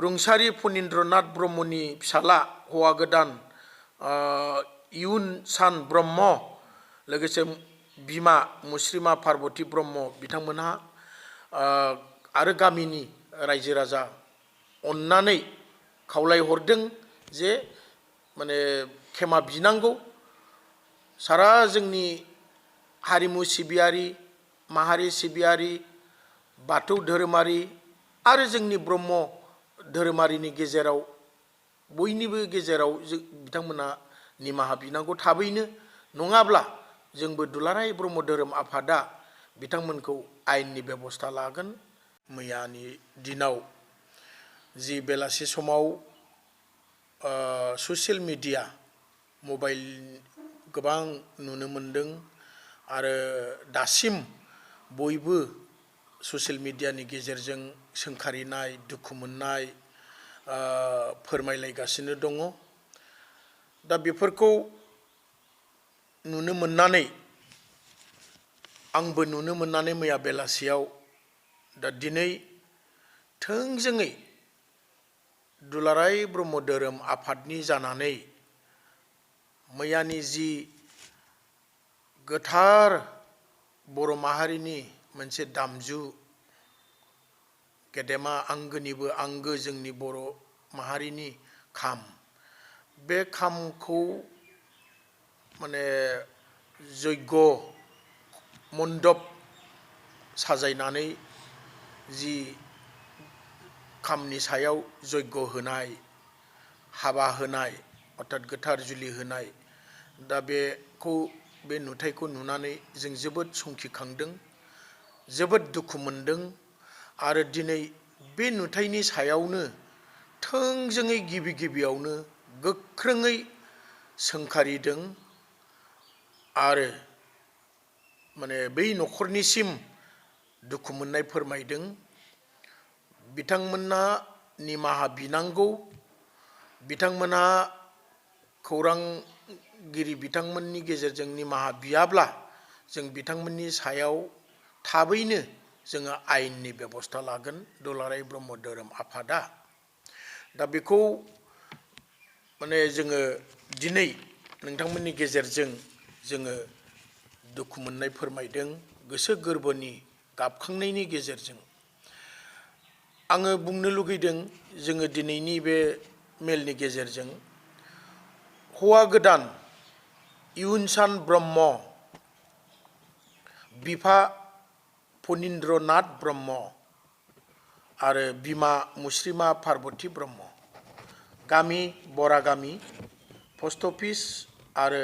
रुंसारि फनिन्द्रनाथ ब्रह्मनि फिसाला हौवा गोदान इयुन सान ब्रह्म लोगोसे बिमा मुस्रिमा पार्बती ब्रह्म बिथांमोनहा आरो गामिनि रायजो राजा अन्नानै खावलायहरदों जे माने खेमा बिनांगौ सारा जोंनि हारिमु सिबियारि माहारि सिबियारि बाथौ धोरोमारि आरो जोंनि ब्रह्म धोरोमारिनि गेजेराव बयनिबो गेजेराव बिथांमोना निमाहा बिनांगौ थाबैनो नङाब्ला जोंबो दुलाराय ब्रह्म धोरोम आफादा बिथांमोनखौ आयेननि बेबस्था लागोन। मैयानि दिनाव जि बेलासि समाव ससियेल मिडिया मबाइल गोबां नुनो मोनदों आरो दासिम बयबो ससियेल मिडियानि गेजेरजों सोंखारिनाय दुखु मोननाय फोरमायलायगासिनो दङ। दा बेफोरखौ नुनो मोननानै आंबो नुनो मोननानै मैया बेलासियाव दा दिनै थोंजोङै दुलाराय ब्रह्म धोरोम आफादनि जानानै मैयानि जि गोथार बर' माहारिनि मोनसे दामजु गेदेमा आंगोनिबो आंगो जोंनि बर' माहारिनि खाम बे खामखौ माने जय्ग मण्डप साजायनानै जि खामनि सायाव जय्ग होनाय हाबा होनाय अर्थात गोथार जुलि होनाय दा बेखौ बे नुथायखौ नुनानै जों जोबोद संखिखांदों जोबोद दुखु मोनदों आरो दिनै बे नुथायनि सायावनो थोंजोङै गिबियावनो गोख्रोङै सोंखारिदों आरो माने बै न'खरनिसिम दुखु मोननाय फोरमायदों। बिथांमोनहा निमाहा बिनांगौ बिथांमोनहा खौरांगिरि बिथांमोननि गेजेरजों निमाहा बियाब्ला जों बिथांमोननि सायाव थाबैनो जोङो आयेननि बेबस्था लागोन दुलाराय ब्रह्म धोरोम आफादा। दा बेखौ माने जोङो दिनै नोंथांमोननि गेजेरजों जोङो दुखु मोननाय फोरमायदों गोसो गोरबोनि गाबखांनायनि गेजेरजों आङो बुंनो लुगैदों जोङो दिनैनि बे मेलनि गेजेरजों हौवा गोदान इयुन सान ब्रह्म बिफा फनिन्द्रनाथ ब्रह्म आरो बिमा मुस्रिमा पार्बती ब्रह्म गामि बरागामि पस्ट अफिस आरो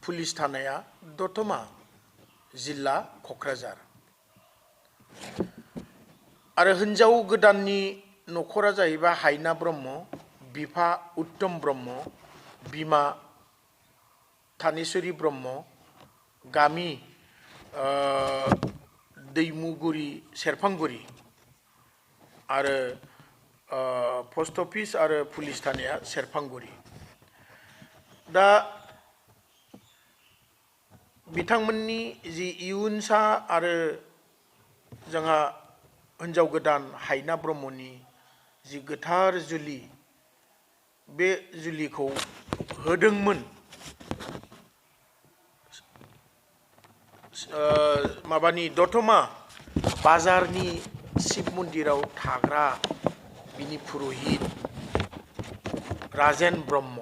पुलिस थानाया दतमा जिल्ला क'क्राझार आरो हिन्जाव गोदाननि न'खरा जाहैबाय हायना ब्रह्म बिफा उत्तम ब्रह्म बिमा थानेश्वरी ब्रह्म गामि दैमुगुरि सेरफांगुरि आरो पस्ट अफिस आरो पुलिस थानाया सेरफांगुरि। दा बिथांमोननि जि इयुनसा आरो जोंहा हिन्जाव गोदान हायना ब्रह्मनि जि गोथार जुलि बे जुलिखौ होदोंमोन माबानि दतमा बाजारनि शिब मन्दिराव थाग्रा बिनि पुरहित राजेन ब्रह्म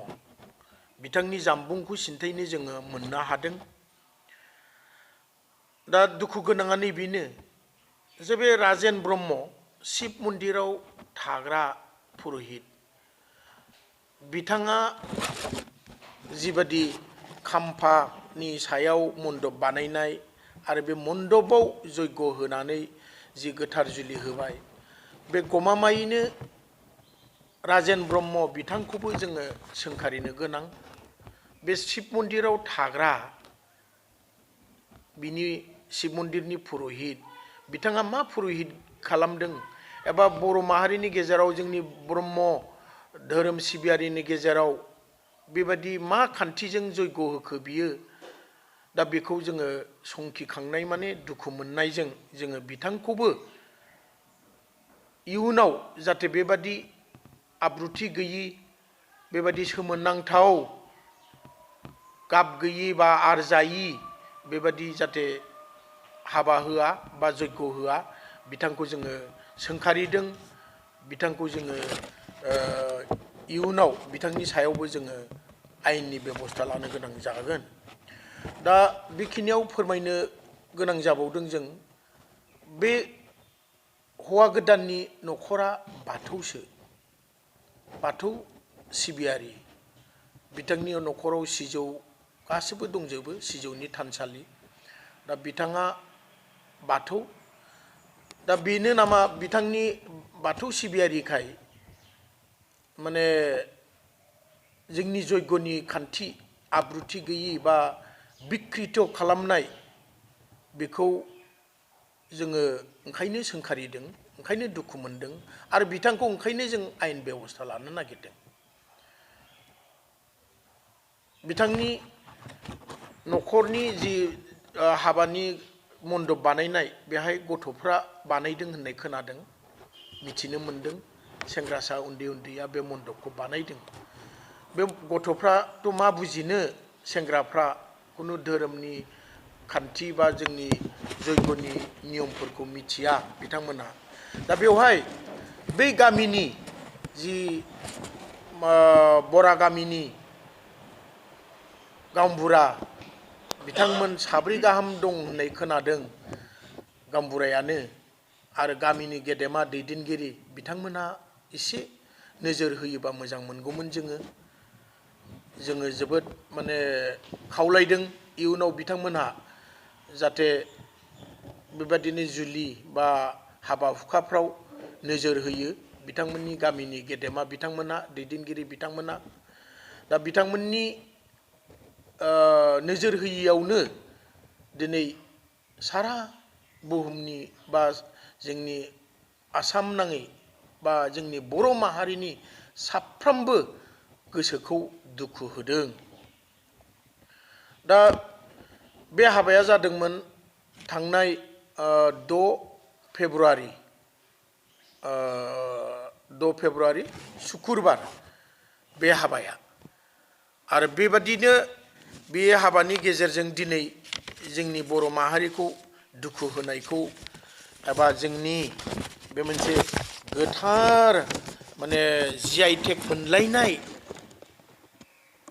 बिथांनि जामबुंखौ सिन्थायनो जोङो मोननो हादों। दा दुखु गोनाङा नैबेनो जे बे राजेन ब्रह्म शिब मन्दिराव थाग्रा पुरहित बिथाङा जिबादि खाम्फानि सायाव मण्डप बानायनाय आरो बे मण्डपाव जय्ग होनानै जि गोथार जुलि होबाय बे गमामायैनो राजेन ब्रह्म बिथांखौबो जोङो सोंखारिनो गोनां बे शिब मन्दिराव थाग्रा बिनि शिब मन्दिरनि पुरहित बिथाङा मा पुरहित खालामदों एबा बर' माहारिनि गेजेराव जोंनि ब्रह्म धोरोम सिबियारिनि गेजेराव बेबादि मा खान्थिजों जय्ग होखो बियो दा बेखौ जोङो संखिखांनाय माने दुखु मोननायजों जोङो बिथांखौबो इयुनाव जाहाथे बेबादि आब्रुथि गैयि बेबायदि सोमोनांथाव गाब गैयि बा आरजायि बेबायदि जाहाथे हाबा होआ बा जग्य होआ बिथांखौ जोङो सोंखारिदों बिथांखौ जोङो इयुनाव बिथांनि सायावबो जोङो आयेननि बेबस्था लानो गोनां जागोन दा बेखिनियाव फोरमायनो गोनां जाबावदों जों बे हौवा गोदाननि न'खरा बाथौसो बाथौ सिबियारि बिथांनि न'खराव सिजौ गासिबो दंजोबो सिजौनि थानसालि दा बिथाङा बाथौ दा बेनो नामा बिथांनि बाथौ सिबियारिखाय माने जोंनि जग्यनि खान्थि आब्रुथि गैयि बा बिकृत खालामनाय बेखौ जोङो ओंखायनो सोंखारिदों ओंखायनो दुखु मोनदों आरो बिथांखौ ओंखायनो जों आयेन बेबस्था लानो नागिरदों बिथांनि न'खरनि जि हाबानि मन्दप बानायनाय बेहाय गथ'फ्रा बानायदों होननाय खोनादों मिथिनो मोनदों सेंग्रासा उन्दै उन्दैया बे मन्दपखौ बानायदों बे गथ'फ्राथ' मा बुजिनो सेंग्राफ्रा खुनु धोरोमनि खान्थि बा जोंनि जग्यनि नियमफोरखौ मिथिया बिथांमोनहा दा बेवहाय बै गामिनि जि बरा गामिनि गामबुरा बिथांमोन साब्रै गाहाम दं होननाय खोनादों गामबुरायानो आरो गामिनि गेदेमा दैदेनगिरि बिथांमोनहा एसे नोजोर होयोबा मोजां मोनगौमोन जोङो जोबोद माने खावलायदों इयुनाव बिथांमोनहा जाहाथे बेबादिनो जुलि बा हाबा हुखाफ्राव नोजोर होयो बिथांमोननि गामिनि गेदेमा बिथांमोनहा दैदेनगिरि बिथांमोनहा दा बिथांमोननि नोजोर होयियावनो दिनै सारा बुहुमनि बा जोंनि आसाम नाङै बा जोंनि बर' माहारिनि साफ्रोमबो गोसोखौ दुखु होदों दा बे हाबाया जादोंमोन थांनाय 6 फेब्रुवारि सुक्रुबार बे हाबाया आरो बेबादिनो बे हाबानि गेजेरजों दिनै जोंनि बर' माहारिखौ दुखु होनायखौ एबा जोंनि बे मोनसे गोथार माने GI टेग मोनलायनाय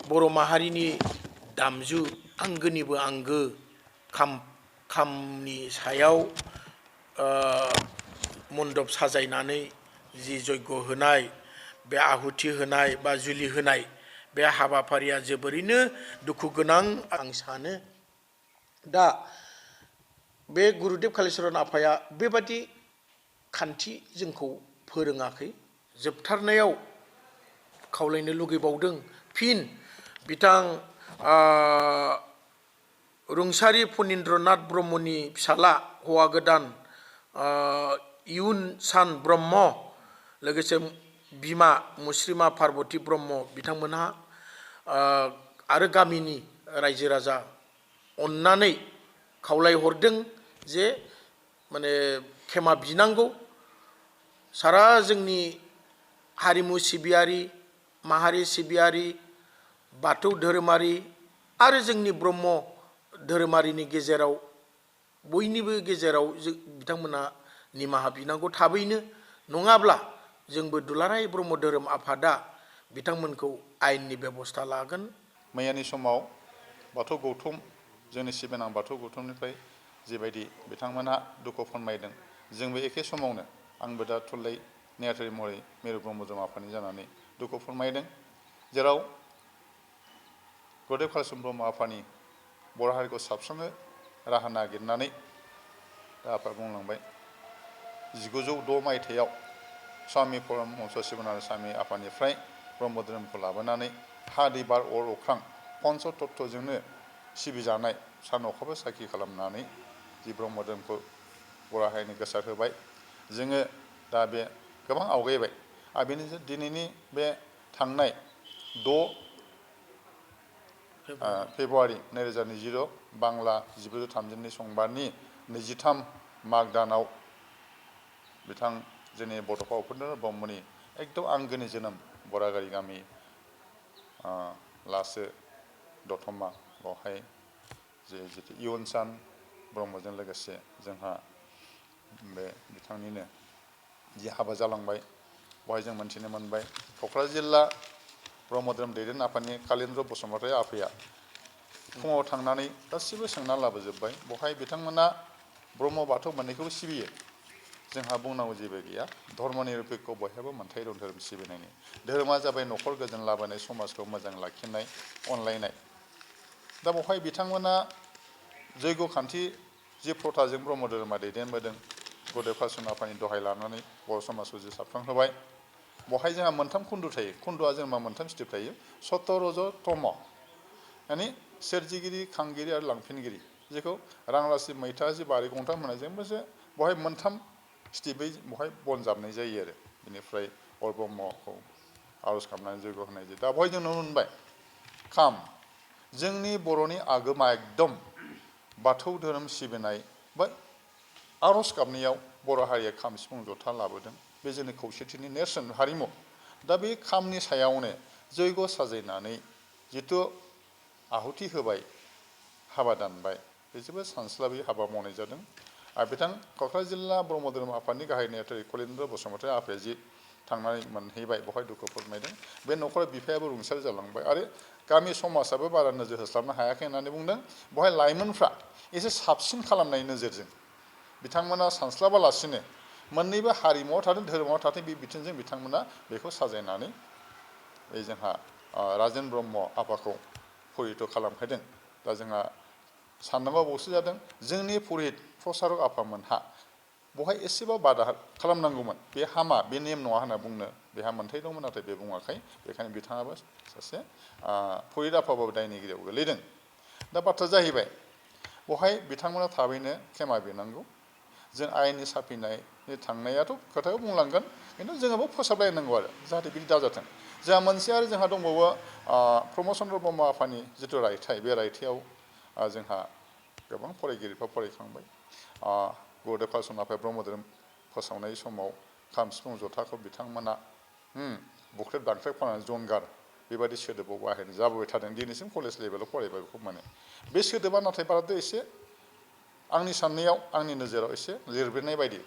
बर' माहारिनि दामजु आंगोनिबो आंगो खामनि सायाव मन्दप साजायनानै जि जग्य होनाय बे आहुथि होनाय बा जुलि होनाय बे हाबाफारिया जोबोरैनो दुखु गोनां आं सानो दा बे गुरुदेब कालिचरन आफाया बेबादि खान्थि जोंखौ फोरोङाखै जोबथारनायाव खावलायनो लुगैबावदों फिन बिथां रुंसारि फनिन्द्रनाथ ब्रह्मनि फिसाला हौवा गोदान इयुन सान ब्रह्म लोगोसे बिमा मुस्रिमा पार्बती ब्रह्म बिथांमोनहा आरो गामिनि रायजो राजा अननानै खावलायहरदों जे माने खेमा बिनांगौ सारा जोंनि हारिमु सिबियारि माहारि सिबियारि बाथौ धोरोमारि आरो जोंनि ब्रह्म धोरोमारिनि गेजेराव बयनिबो गेजेराव बिथांमोना निमाहा बिनांगौ थाबैनो नङाब्ला जोंबो दुलाराय ब्रह्म धोरोम आफादा बिथांमोनखौ आयेननि बेबस्था लागोन मैयानि समाव बाथौ गौथुम जोंनि सिबिनां बाथौ गौथुमनिफ्राय जिबायदि बिथांमोनहा दुखु फोरमायदों जोंबो एखे समावनो आंबो दा थुनलाइ नेहाथारि महरै मिरु ब्रह्म धोरोम आफादनि जानानै दुखु फोरमायदों जेराव गुरुदेब कालिचरन ब्रह्म आफानि बर' हारिखौ साबस्रांनो राहा नागिरनानै दा आफाया बुंलांबाय 1906 मायथाइयाव स्वामी परमहंस शिबानन्द स्वामी आफानिफ्राय ब्रह्म धोरोमखौ लाबोनानै हा दै बार अर अख्रां पन्च तत्वजोंनो सिबिजानाय सान अखाबो साखि खालामनानै जि ब्रह्म धोरोमखौ बर' हारिनि गोसार होबाय जोङो दा बे गोबां आवगायबाय आरो बेनि दिनैनि बे थांनाय 6 फेब्रुवारि 2020 बांला 1930 समबारनि 23 माग दानाव बिथां जोंनि बड'फा उपेन्द्र नाथ ब्रह्मनि एकदम आंगोनि जोनोम बरागारि गामि लासो दतमा बावहाय जे जितु इयुनसान ब्रह्मजों लोगोसे जोंहा बे बिथांनिनो जि हाबा जालांबाय बेवहाय जों मोनथिनो मोनबाय क'क्राझार जिल्ला ब्रह्म धोरोम दैदेन आफादनि कालिन्द्र बसुमतारी आफाया फुङाव थांनानै गासिबो सोंना लाबोजोब्बाय बेवहाय बिथांमोना ब्रह्म बाथौ मोननैखौबो सिबियो जोंहा बुंनांगौ जेबो गैया धर्म निरपेक्ष बयहाबो मोनथाय दं धोरोम सिबिनायनि धोरोमा जाबाय न'खर गोजोन लाबोनाय समाजखौ मोजां लाखिनाय अनलायनाय दा बेवहाय बिथांमोना जैग' खान्थि जि प्रथाजों ब्रह्म धोरोमा दैदेनबोदों गुरुदेव कालिचरन आफानि दहाय लानानै बर' समाजखौ जि साबस्रांहोबाय बेवहाय जोंहा मोनथाम खुन्दु थायो खुन्दुआ जोंहा मोनथाम स्टेप थायो सत रज तम माने सोरजिगिरि खांगिरि आरो लांफिनगिरि जेखौ रांरासि मैथाजि बारि गंथाम होनायजों लोगोसे बेवहाय मोनथाम स्टेपै बेवहाय बन जाबनाय जायो आरो बेनिफ्राय अर ब्रह्मखौ आर'ज गाबनानै जयग' होनाय जायो दा बेवहाय जों नुनो मोनबाय खाम जोंनि बर'नि आगोमा एकदम बाथौ धोरोम सिबिनाय बा आर'ज गाबनायाव बर' हारिया खाम सिफुं जथा लाबोदों बे जोंनि खौसेथिनि नेरसोन हारिमु दा बे खामनि सायावनो जयग' साजायनानै जिथु आहुति होबाय हाबा दानबाय बे जोबोद सानस्लाबै हाबा मावनाय जादों आरो बिथां क'क्राझार जिल्ला ब्रह्म धोरोम आफादनि गाहाय नेहाथारि कलिन्द्र बसुमतारी आफाया जि थांनानै मोनहैबाय बेवहाय दुखु फोरमायदों बे न'खराव बिफायाबो रुंसारि जालांबाय आरो गामि समाजाबो बारा नोजोर होस्लाबनो हायाखै होननानै बुंदों बेवहाय लाइमोनफ्रा एसे साबसिन खालामनाय नोजोरजों बिथांमोना सानस्लाबालासिनो मोननैबो हारिमुआव थाथों धोरोमाव थाथों बे बिथिंजों बिथांमोना बेखौ साजायनानै बे जोंहा राजेन ब्रह्म आफाखौ परिहित खालामफैदों दा जोंहा साननांगौआवसो जादों जोंनि पुरहित प्रसारक आफामोनहा बेवहाय एसेबां बादा खालामनांगौमोन बे हामा बे नेम नङा होनना बुंनो बेहा मोन्थाय दंमोन नाथाय बे बुङाखै बेखायनो बिथाङाबो सासे पुरहित आफाबाबो दायनिगिरियाव गोलैदों दा बाथ्रा जाहैबाय बेवहाय बिथांमोना थाबैनो क्षमा बिनांगौ जों आयेननि साफिनायनि थांनायाथ' खोथाखौ बुंलांगोन खिन्थु जोङोबो फोसाबलायनांगौ आरो जाहाथे बिदि दाजाथों जोंहा मोनसे आरो जोंहा दंबावो प्रमद चन्द्र ब्रह्म आफानि जिथु रायथाइ बे रायथाइयाव जोंहा गोबां फरायगिरिफ्रा फरायखांबाय गुरुदेव कालिचरन आफाया ब्रह्म धोरोम फोसावनाय समाव खाम सिफुं जथाखौ बिथांमोना बुख्रेब दानख्रेब खालामनानै जनगार बेबायदि सोदोबाव बाहायनाय जाबोबाय थादों दिनैसिम कलेज लेभेलाव फरायबाय बेखौ मोनो बे सोदोबा नाथाय बाराद्राय एसे आंनि साननायाव आंनि नोजोराव एसे लिरब्रेनाय बायदि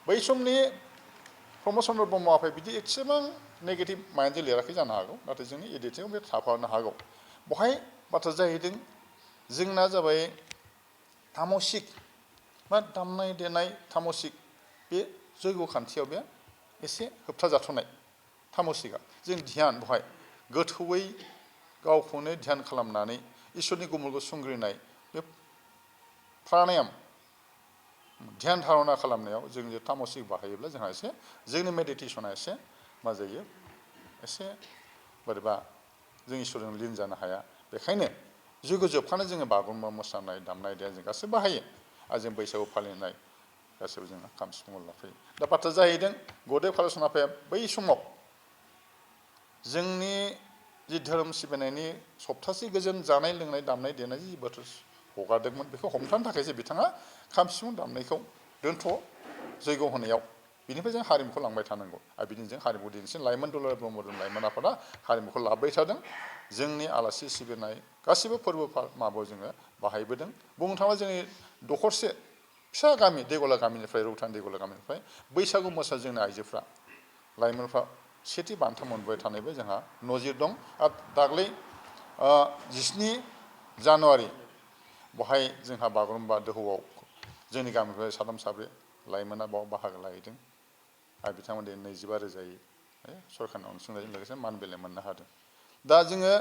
बै समनि प्रमद चन्द्र ब्रह्म आफाया बिदि एसेबां नेगेटिभ माइन्डजों लिराखै जानो हागौ नाथाय जोंनि एडिटिंआव बे थाफानो हागौ बेवहाय बाथ्रा जाहैदों जोंना जाबाय तामसिक बा दामनाय देनाय तामसिक बे जैग' खान्थियाव बे एसे होबथाजाथ'नाय तामसिकआ जों ध्यान बेवहाय गोथौयै गावखौनो ध्यान खालामनानै इसोरनि गुमुरखौ सुंग्रिनाय बे प्राणायाम ध्यान धारणा खालामनायाव जों जे तामसिक बाहायोब्ला जोंहा एसे जोंनि मेडिटेसना एसे मा जायो एसे बोरैबा जों इसोरजों लिन जानो हाया बेखायनो जैग' जोबखानाय जोङो बागुरुम्बा मोसानाय दामनाय देनाय जों गासैबो बाहायो आरो जों बैसागु फालिनाय गासैबो जोङो खाम सिफुं लाफायो दा बाथ्रा जाहैदों गुरुदेव कालिचरन आफाया बै समाव जोंनि जि धोरोम सिबिनायनि सप्तासे गोजोन जानाय लोंनाय दामनाय देनाय जि बोथोर हगारदोंमोन बेखौ हमथानो थाखायसो बिथाङा खाम सिफुं दामनायखौ दोनथ' जैग' होनायाव बिनिफ्राय जों हारिमुखौ लांबाय थानांगौ आरो बिदिनो जों हारिमु दिनैसिम लाइमोन दुलाराय ब्रह्म धोरोम लाइमोन आफादा हारिमुखौ लाबोबाय थादों जोंनि आलासि सिबिनाय गासिबो फोरबो माबायाव जोङो बाहायबोदों बुंनो थाङोब्ला जोंनि दखरसे फिसा गामि देगला गामिनिफ्राय रौतान देगला गामिनिफ्राय बैसागु मोसा जोंनि आइजोफ्रा लाइमोनफ्रा सेथि बान्था मोनबाय थानायबो जोंहा नजिर दं आरो दाख्लै 17 जानुवारि बेवहाय जोंहा बागुरुम्बा दोहौआव जोंनि गामिनिफ्राय साथाम साब्रै लाइमोना बाव बाहागो लाहैदों आरो बिथांमोन 25,000 सरकारनि अनसुंथाइजों लोगोसे मान बिलाइ मोननो हादों दा जोङो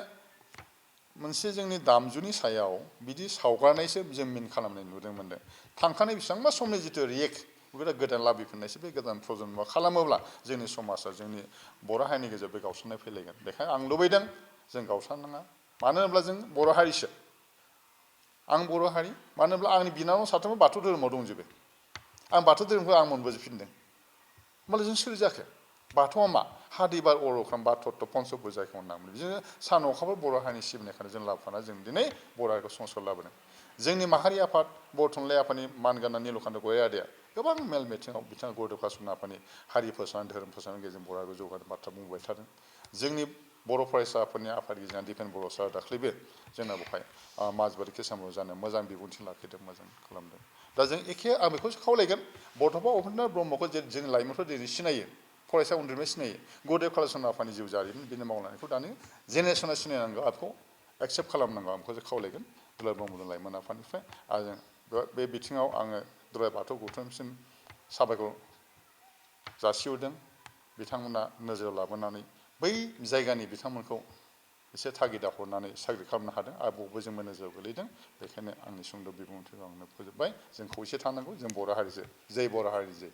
मोनसे जोंनि दामजुनि सायाव बिदि सावगारनायसो जों मिन खालामनाय नुदों मोनदों थांखानाय बेसेबांबा समनि जिथु रियेक्ट बेखौ गोदान लाबोफिननायसो बे गोदान प्रजन्म खालामोब्ला जोंनि समाजा जोंनि बर' हारिनि गेजेराव बे गावस्रानाय फैलायगोन बेखायनो आं लुबैदों जों गावस्रानाङा मानो होनब्ला जों बर' हारिसो आं बर' हारि मानो होनब्ला आंनि बिनानाव साथामबो बाथौ धोरोमाव दंजोबो आं बाथौ धोरोमखौ आं मोनबोजोबफिनदों होमबालाय जों सोर जाखो बाथौआ मा हादि बार अर'ख्राम बाथौ पन्स बुजायखौ होननांगोन बिदिनो सान अखाफोर बर' हारिनि सिबिनायखायनो जों लाबोफाना जों दिनै बर' हारिखौ संसार लाबोदों जोंनि माहारि आफाद बर' थुनलाइ आफादनि मानगोनां नीलकण्ठ गयारि आदाया गोबां मेल मिथिङाव बिथाङा गुरुदेव कालिचरन आफानि हारि फोसावनाय धोरोम फोसावनायनि गेजेरजों बर' हारिखौ जौगानाय बाथ्रा बुंबाय थादों। जोंनि बर' फरायसा आफादनि आफादगिरि जोंहा दिपेन बर' सार दाख्लैबो जोंना बेवहाय माजबारि केसामाव जानो मोजां बिबुंथि लाखिदों, मोजां खालामदों। दा जों एखे आं बेखौसो खावलायगोन बड'फा उपेन्द्र ब्रह्मखौ जोंनि लाइमोनफोरा दिनै सिनायो, फरायसा उन्दैनिफ्राय सिनायो। गुरुदेव कालिचरन आफानि जिउ जारिमिन बिनि मावलांनायखौ दानि जेनेरेसना सिनायनांगौ, बेखौ एक्सेप्ट खालामनांगौ। आं बेखौसो खावलायगोन दुलाराय ब्रह्म लाइमोन आफादनिफ्राय। आरो बे बिथिङाव आङो दुलाराय बाथौ गौथुमसिम साबायखर जासिहरदों। बिथांमोना नोजोर लाबोनानै बै जायगानि बिथांमोनखौ एसे तागिदा हरनानै साख्रि खालामनो हादों आरो बबेबो जोंबो नोजोराव गोलैदों। बेखायनो आंनि सुंद' बिबुंथिखौ आंनो फोजोबबाय। जों खौसे थानांगौ, जों बर' हारिजों जै बर' हारि जै।